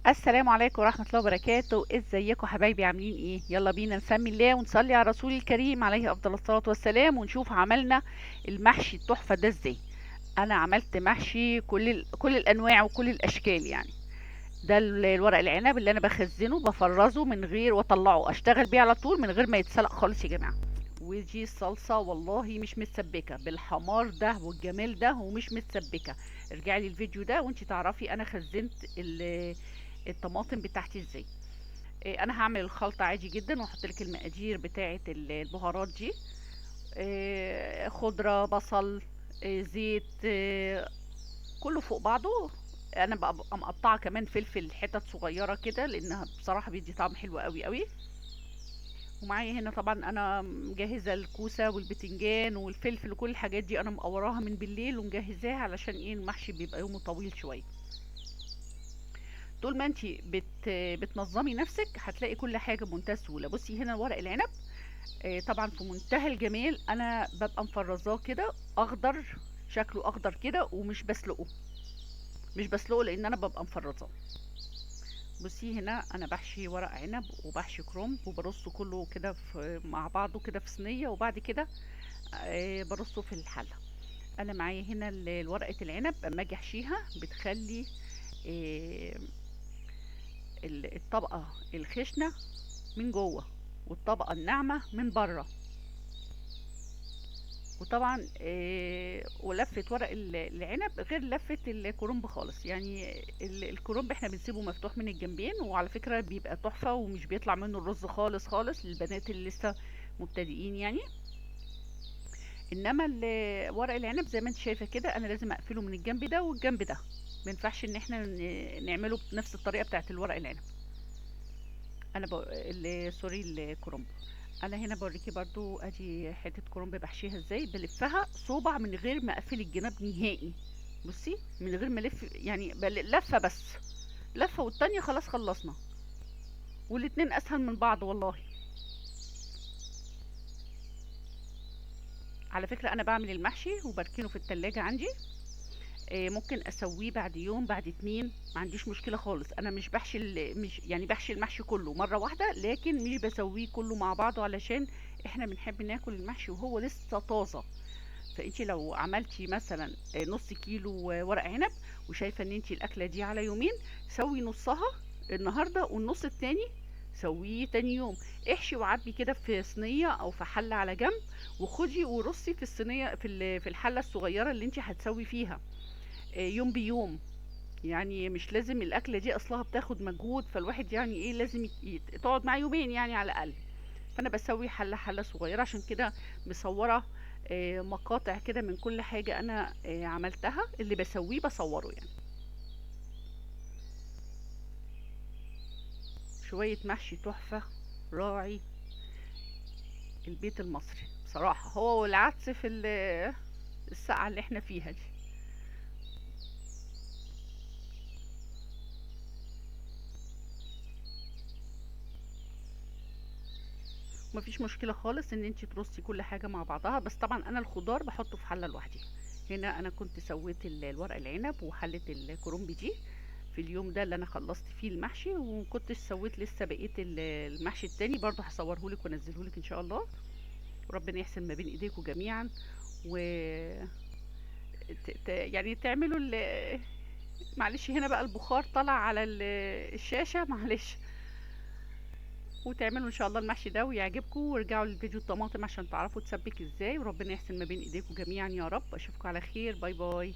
السلام عليكم ورحمة الله وبركاته. ازيكم حبايبي؟ عاملين ايه؟ يلا بينا نسمي الله ونصلي على رسول الكريم عليه افضل الصلاة والسلام، ونشوف عملنا المحشي التحفة ده ازاي. انا عملت محشي كل الانواع وكل الاشكال. ده الورق العنب اللي انا بخزنه، بفرزه من غير واطلعه اشتغل بيه على طول من غير ما يتسلق خالص يا جماعة. ودي الصلصة والله مش متسبكة بالحمار ده والجمال ده ومش متسبكة. ارجعي للفيديو ده وانتي تعرفي انا خزنت الطماطم بتاعتي ازاي. انا هعمل الخلطة عادي جدا واحط لك المقادير بتاعة البهارات دي. خضرة، بصل، زيت، كله فوق بعضه. انا ببقى مقطعة كمان فلفل حتت صغيرة كده لانها بصراحة بيدي طعم حلو قوي قوي. ومعايا هنا طبعا انا مجهزة الكوسة والبتنجان والفلفل وكل الحاجات دي، انا مقوراها من بالليل ومجهزاها علشان المحشي بيبقى يومه طويل شوية. طول ما انتي بتنظمي نفسك هتلاقي كل حاجة بمنتهى السهولة. بصي هنا ورق العنب، طبعا في منتهى الجمال، انا ببقى مفرزاه كده اخضر، شكله اخضر كده، ومش بسلقه، مش بسلقه لان انا ببقى مفرزاه. بصي هنا انا بحشي ورق عنب وبحشي كرنب وبرصه كله كده مع بعضه كده في صينية، وبعد كده برصه في الحلة. انا معايا هنا ورقة العنب اما اجي احشيها بتخلي الطبقة الخشنة من جوه والطبقة الناعمة من بره. وطبعا ولفة ورق العنب غير لفة الكرنب خالص. الكرنب احنا بنسيبه مفتوح من الجنبين، وعلى فكرة بيبقى تحفة ومش بيطلع منه الرز خالص خالص للبنات اللي لسه مبتدئين. انما ورق العنب زي ما انت شايفة كده انا لازم اقفله من الجنب ده والجنب ده، ما ينفعش ان احنا نعمله بنفس الطريقة بتاعت الورق العنب. انا سوري، الكرنب. انا هنا بوريكي برضو ادي حتة كرنب بحشيها ازاي، بلفها صوبع من غير ما اقفل الجناب نهائي. بصي من غير ما الف، لفه بس، لفه والتانية خلاص خلصنا، والاتنين اسهل من بعض والله. على فكرة انا بعمل المحشي وبركنه في التلاجة عندي، ممكن اسويه بعد يوم بعد اتنين، ما عنديش مشكلة خالص. انا مش بحشي مش يعني بحشي المحشي كله مرة واحدة، لكن مش بسويه كله مع بعضه علشان احنا بنحب ناكل المحشي وهو لسه طازة. فانتي لو عملتي مثلا نص كيلو ورق عنب وشايفة ان انتي الاكلة دي على يومين، سوي نصها النهاردة والنص التاني سويه تاني يوم. احشي وعبي كده في صينية او في حلة على جنب، وخدي ورصي في الصينية في الحلة الصغيرة اللي انتي هتسوي فيها، يوم بيوم. مش لازم الاكلة دي اصلها بتاخد مجهود، فالواحد لازم تقعد معاه يومين على الاقل. فانا بسوي حله صغيرة، عشان كده مصوره، مقاطع كده من كل حاجة انا، عملتها، اللي بسويه بصورة. شوية محشي تحفة راعي البيت المصري بصراحة، هو والعدس في السقعه اللي احنا فيها دي. مفيش مشكلة خالص ان انتي ترصي كل حاجة مع بعضها، بس طبعا انا الخضار بحطه في حلة لوحدي. هنا انا كنت سويت الورق العنب وحلة الكرنب دي في اليوم ده اللي انا خلصت فيه المحشي، ومكنتش سويت لسه بقية المحشي التاني، برضو هصورهولك وانزلهولك ان شاء الله. وربنا يحسن ما بين ايديكم جميعا، و تعملوا معلش هنا بقى البخار طلع على الشاشة، معلش، وتعملوا ان شاء الله المحشي ده ويعجبكم، وارجعوا للفيديو الطماطم عشان تعرفوا تسبك ازاي. وربنا يحسن ما بين ايديكم جميعا يا رب. اشوفكم على خير، باي باي.